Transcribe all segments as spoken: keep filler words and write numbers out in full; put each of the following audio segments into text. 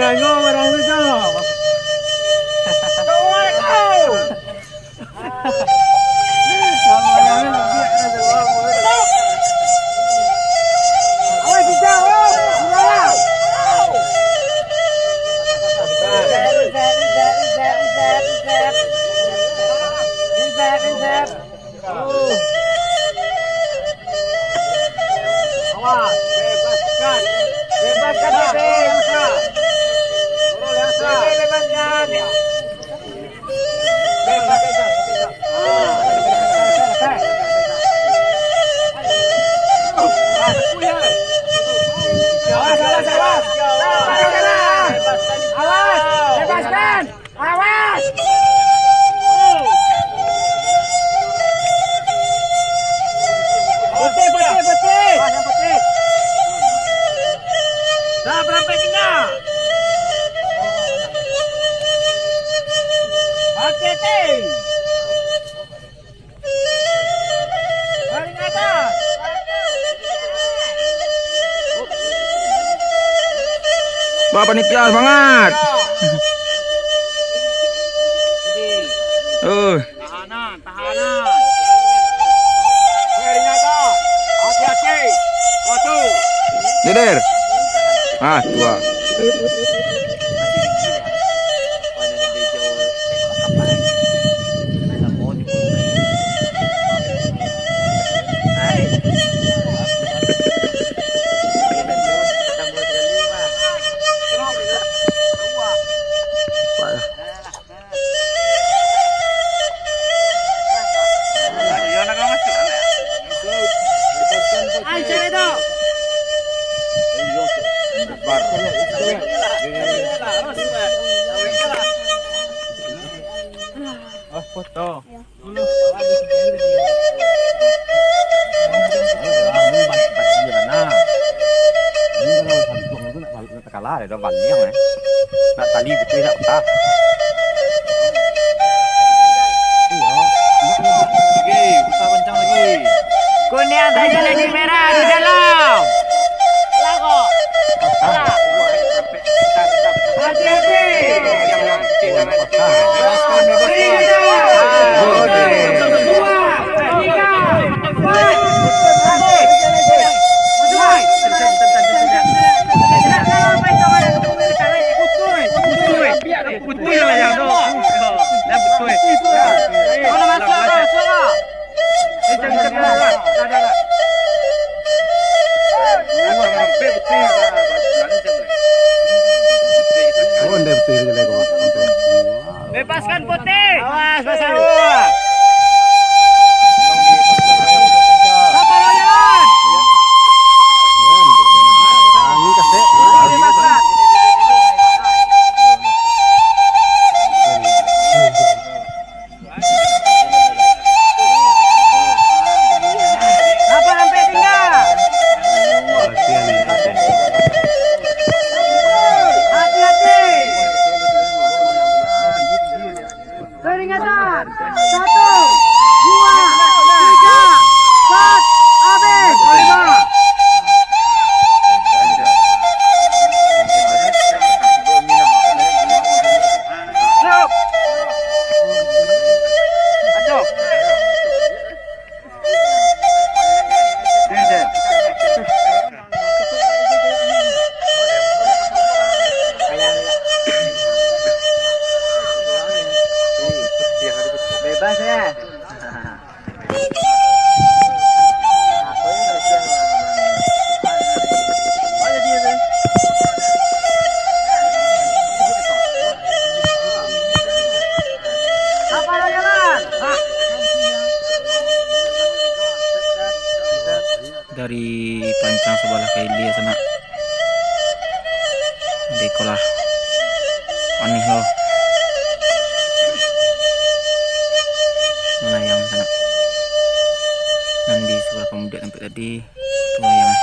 Tangguh barang tu, Cok. Assalamualaikum. Awas, Cok. Awas. Awas, bebaskan. Bebaskan, Tete. Tete, bebaskan. Bebaskan. Awas, awas, awas. Awas, bebaskan. Awas! Putih, putih, putih! Awas, yang putih! Dah, berampek tinggal! Hati-hati! Wah, panitia semangat. Uh. Tahanan, tahanan. Hati-hati. Satu. Jeder. Ah, dua. Ah, foto. Takala deh, dah baliang, eh. Nak tali betul nak patah. Iyo. Lagi, putar kencang lagi. Kuniang tajam lagi merah di dalam. Alah kok. Patah. Hati-hati. Patah. Bebaskan, bebaskan. Dua, tiga. Betul lah yang tu. Dah betul. Mana masuk, masuk, masuk. Eh, jangan, jangan, jangan. Dah, dah, dah. Oh, ndai betul je lah, kawan. Bebaskan putih. Awas, Mas Awa. Kapal jalan. Angin kasek. Bebaskan. Kapal sampai tinggal. Hati-hati. Peringatan. Satu, dua, tiga, empat, habis. Lima. Stop. Acok. Bebas ya. Dari pancang sabalah ka ilia sanak. Dek iko lah. Aneh lo. Melayang sanak. Nan di sabalah pamudik tampek tadi, tu melayang.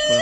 Kalau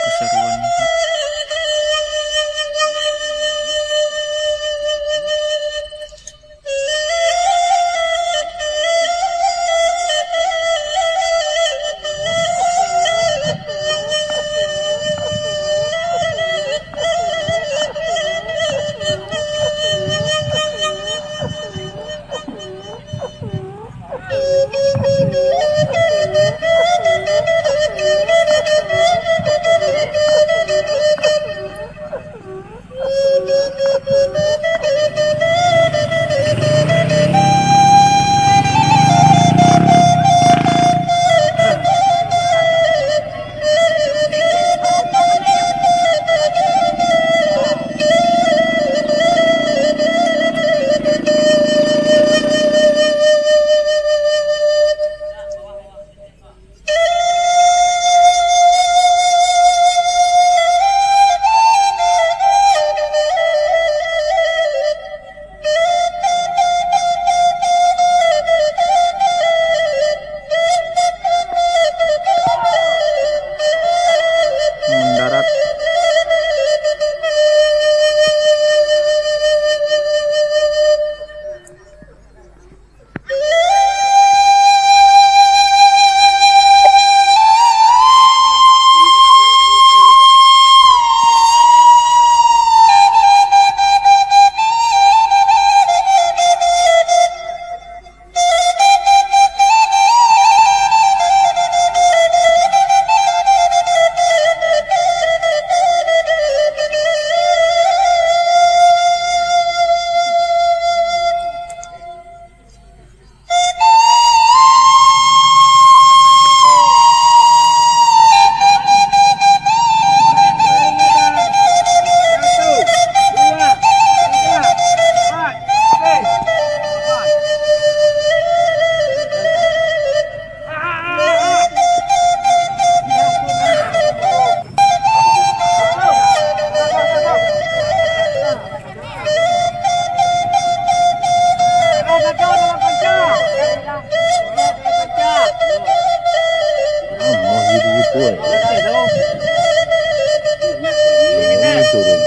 Woi. Ini turun.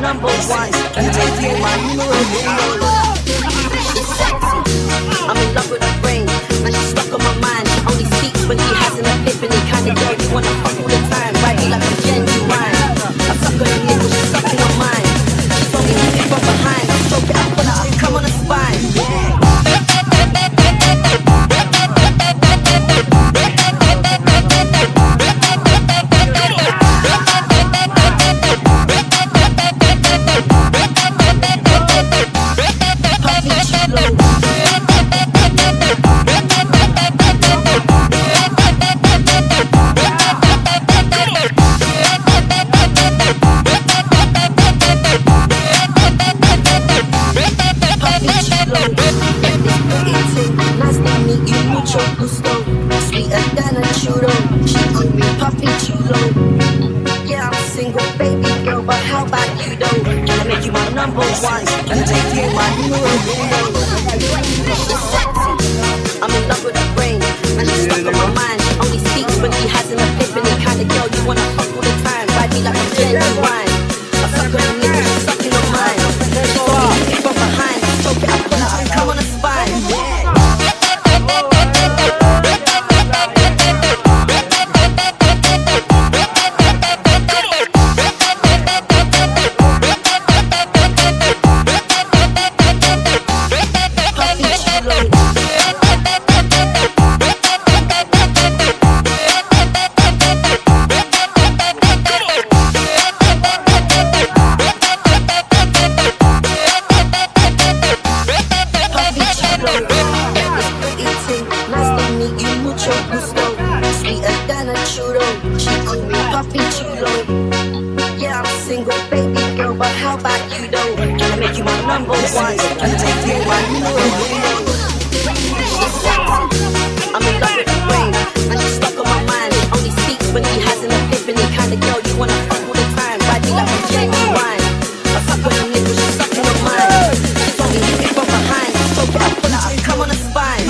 Number one, you take it, my numero uno. She's sexy. I'm in love with her brain. Now she's stuck on my mind. She only speaks when she has an epiphany. Kind of girl you wanna fuck all the time. Ride me like I'm genuine. I suck on her nipple, she's sucking on mine. She told me hit it from behind. Stroke it up when I come on her spine. Nice to meet you, mucho gusto. Sweeter than a churro. She call me Papi Chulo. Yeah, I'm single, baby girl, but how about you though? Can I make you my number one? You take it, my numero uno. She's sexy. I'm in love with her brain. Now she's stuck on my mind. She only speaks when she has an epiphany. Kind of girl you wanna fuck all the time. Ride me like I'm genuine. I suck on her nipple, she's sucking on mine. She told me hit it from behind. Stroke it up when I come on her spine. Nice to meet you, mucho gusto. Sweeter than a churro. She call me Papi Chulo. Yeah, I'm single, baby girl, but how about you though? Can I make you my number one? You take it, my numero uno. I'm in love with her brain. Now she's stuck on my mind. She only speaks when she has an epiphany. Kind of girl you wanna fuck all the time. Ride me like I'm genuine. I suck on her nipple, she's sucking on mine. She told me hit it from behind. Stroke it up when I come on her spine.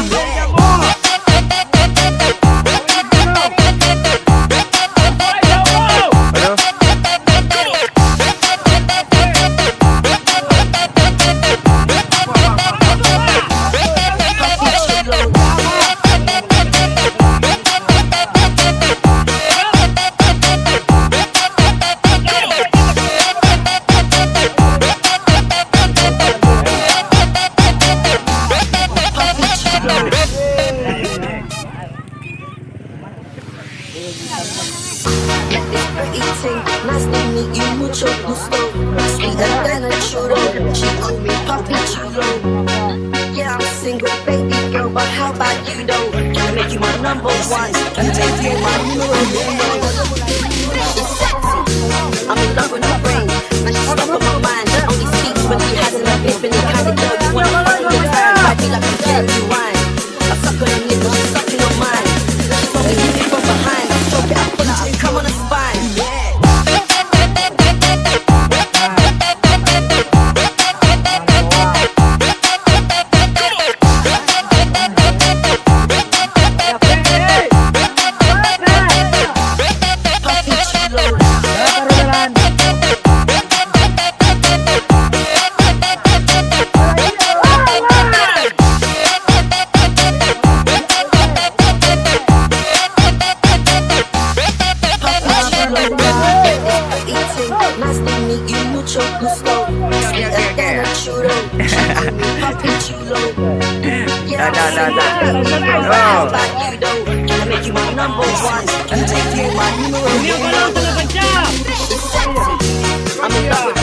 Nice to meet you, mucho gusto. Sweeter than a churro. She call me Papi Chulo. Yeah, I'm single, baby girl, but how about you though? Can I make you my number one? You take it, my numero uno. She's sexy. I'm in love with her brain. Now she's stuck on my mind. She only speaks when she has an epiphany. Kind of girl you wanna fuck all the time. Ride me like I'm genuine. I suck on her nipple, she's sucking on mine. She told me hit it from behind. Stroke it up when I come on her spine. Nice to meet you, mucho gusto. Sweeter than a churro. She call me Papi Chulo. Yeah, I'm single, baby girl, but how about you though? Can I make you my number one? You take it, my numero uno. She's sexy. I'm in love with